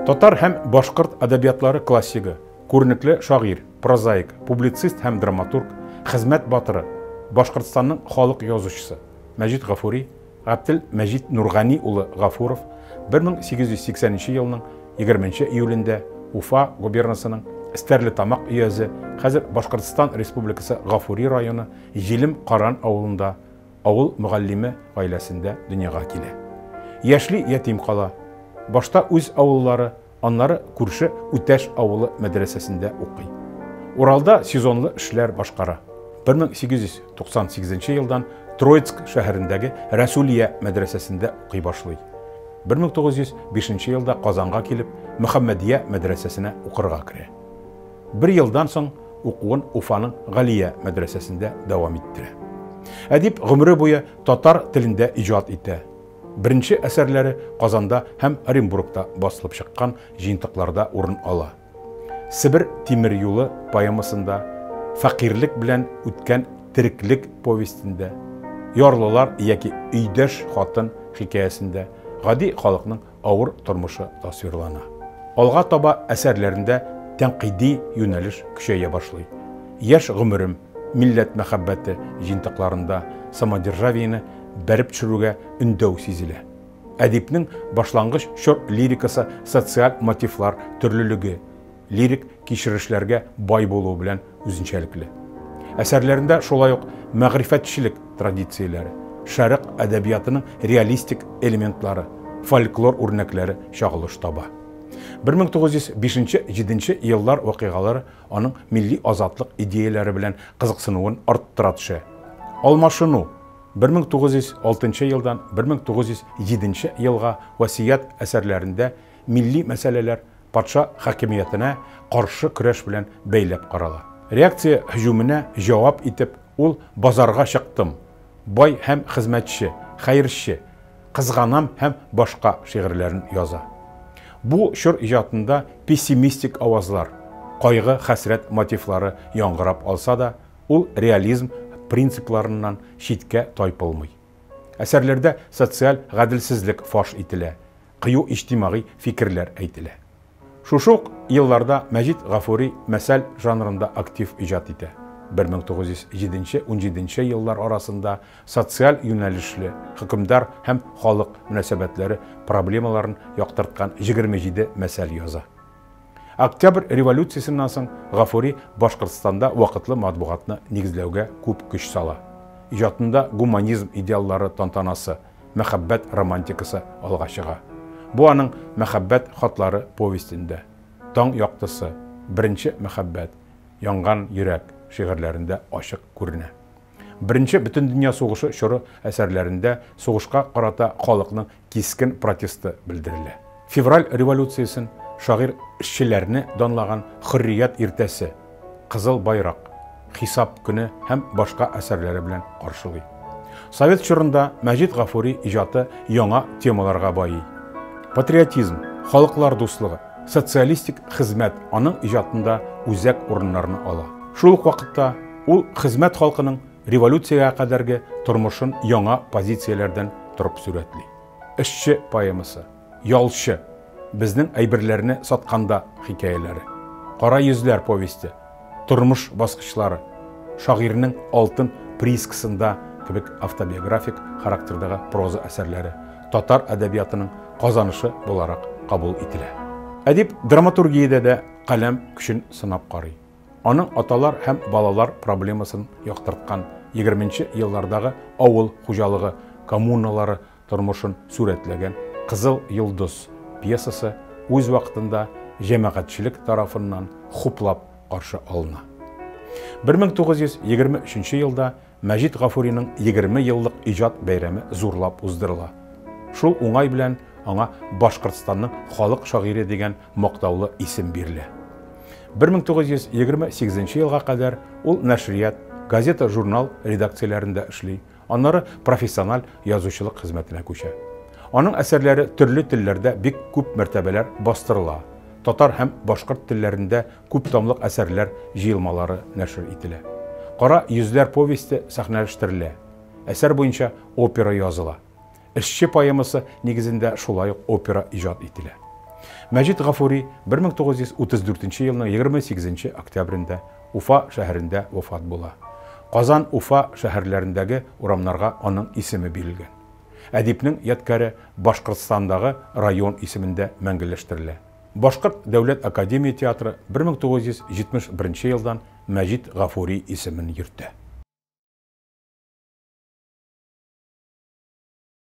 Татар һәм башкорт әдәбиятлары классигы, күренекле шагыйрь, прозаик, публицист һәм драматург, хезмәт батыры, Башкортстанның халык язучысы Мәҗит Гафури, Габделмәҗит Нургани улы Гафуров 1880 елның 20 июлендә Уфа губернасының Стәрлетамак өязе, хәзер Башкортстан Республикасы Гафури районы Җилем Каран авылында авыл мөгаллиме гаиләсендә дөньяга килә. Яшьли ятим кала. Башта үз авыллары, аннары күрше Үтәш авылы мәдрәсәсендә укый. Уралда сезонлы эшләр башкара. 1898 елдан Троицк шәһәрендәге Рәсүлия мәдрәсәсендә укый башлый. 1905 елда Казанга килеп, Мөхәммәдия мәдрәсәсенә укырга керә. Бер елдан соң укуын Уфаның Галия мәдрәсәсендә дәвам иттерә. Әдип гомере буе татар телендә иҗат итә. Беренче әсәрләре Казанда һәм Оренбургта басылып чыккан җыентыкларда урын ала. Себер тимер юлы поэмасында, Фәкыйрьлек белән үткән тереклек повестендә, Ярлылар яки Өйдәш хатын хикәясендә гади халыкның авыр тормышы тасвирлана. Алга таба әсәрләрендә тәнкыйди юнәлеш көчәя башлый. Яшь гомерем, Милләт мәхәббәте җыентыкларында самодержавиене бәреп төшерүгә өндәү сизелә. Әдипнең башлангыч чор лирикасы социаль мотивлар төрлелеге, лирик кичерешләргә бай булуы белән үзенчәлекле. Әсәрләрендә шулай ук мәгърифәтчелек традицияләре, шәрык әдәбиятының реалистик элементлары, фольклор үрнәкләре чагылыш таба. 1905-7 еллар вакыйгалары аның милли азатлык идеяләре белән кызыксынуын арттыра төшә. Алмашыну 1906 елдан 1907 елга васыять әсәрләрендә милли мәсьәләләр патша хакимиятенә каршы көрәш белән бәйләп карала. Реакция һөҗүменә җавап итеп, ул Базарга чыктым, Бай һәм хезмәтче, Хәерче, Кызганам һәм башка шигырьләрен яза. Бу чор иҗатында пессимистик авазлар, кайгы-хәсрәт мотивлары яңгырап алса да, ул реализм принципларыннан читкә тайпылмый. Әсәрләрдә социаль гаделсезлек фаш ителә, кыю иҗтимагый фикерләр әйтелә. Шушы ук елларда Мәҗит Гафури мәсәл жанрында актив иҗат итә. 1907-17 еллар арасында социаль юнәлешле, хөкемдар һәм халык мөнәсәбәтләре проблемаларын яктырткан 27 мәсәл яза. Октябрь революциясеннән соң Гафури Башкортстанда вакытлы матбугатны нигезләүгә күп көч сала. Иҗатында гуманизм идеаллары тантанасы, мәхәббәт романтикасы алга чыга. Бу аның Мәхәббәт хатлары повестендә, Таң яктысы, Беренче мәхәббәт, Янган йөрәк шигырьләрендә ачык күренә. Беренче бөтендөнья сугышы чоры әсәрләрендә сугышка карата халыкның кискен протесты белдерелә. Февраль революциясен шагыйрь эшчеләрне данлаган Хөррият иртәсе, Кызыл байрак, Хисап көне һәм башка әсәрләре белән каршылый. Совет чорында Мәҗит Гафури иҗаты яңа темаларга байый. Патриотизм, халыклар дуслыгы, социалистик хезмәт аның иҗатында үзәк урыннарны ала. Шул ук вакытта ул хезмәт халкының революциягә кадәрге тормышын яңа позицияләрдән торып сурәтли. Эшче поэмасы, Ялчы, Безнең әйберләрне сатканда хикәяләре, Кара йөзләр повесте, Тормыш баскычлары, Шагыйрьнең алтын приискасында кебек автобиографик характердагы проза әсәрләре татар әдәбиятының казанышы буларак кабул ителә. Әдип драматургиядә дә каләм көчен сынап карый. Аның аталар һәм балалар проблемасын яктырткан егерменче еллардагы авыл хуҗалыгы коммуналары тормышын сурәтләгән Кызыл йолдыз пьесасы үз вакытында җәмәгатьчелек тарафыннан хуплап каршы алына. 1923 елда Мәҗит Гафуриның 20 еллык иҗат бәйрәме зурлап уздырыла. Шул уңай белән аңа Башкортстанның халык шагыйре дигән мактаулы исем бирелә. 1928 елга кадәр ул нәшрият, газета-журнал редакцияләрендә эшли, аннары профессиональ язучылык хезмәтенә күчә. Аның әсәрләре төрле телләрдә бик күп мәртәбәләр бастырыла, татар һәм башкорт телләрендә күптомлык әсәрләр җыелмалары нәшер ителә. Кара йөзләр повесте сәхнәләштерелә, әсәр буенча опера языла. Эшче поэмасы нигезендә шулай ук опера иҗат ителә. Мәҗит Гафури 1934 елның 28 октябрендә Уфа шәһәрендә вафат була. Казан, Уфа шәһәрләрендәге урамнарга аның исеме бирелгән. Әдипнең ядкәре Башкортстандагы район исемендә мәңгеләштерелә. Башкорт дәүләт академия театры 1971 елдан Мәҗит Гафури исемен йөртә.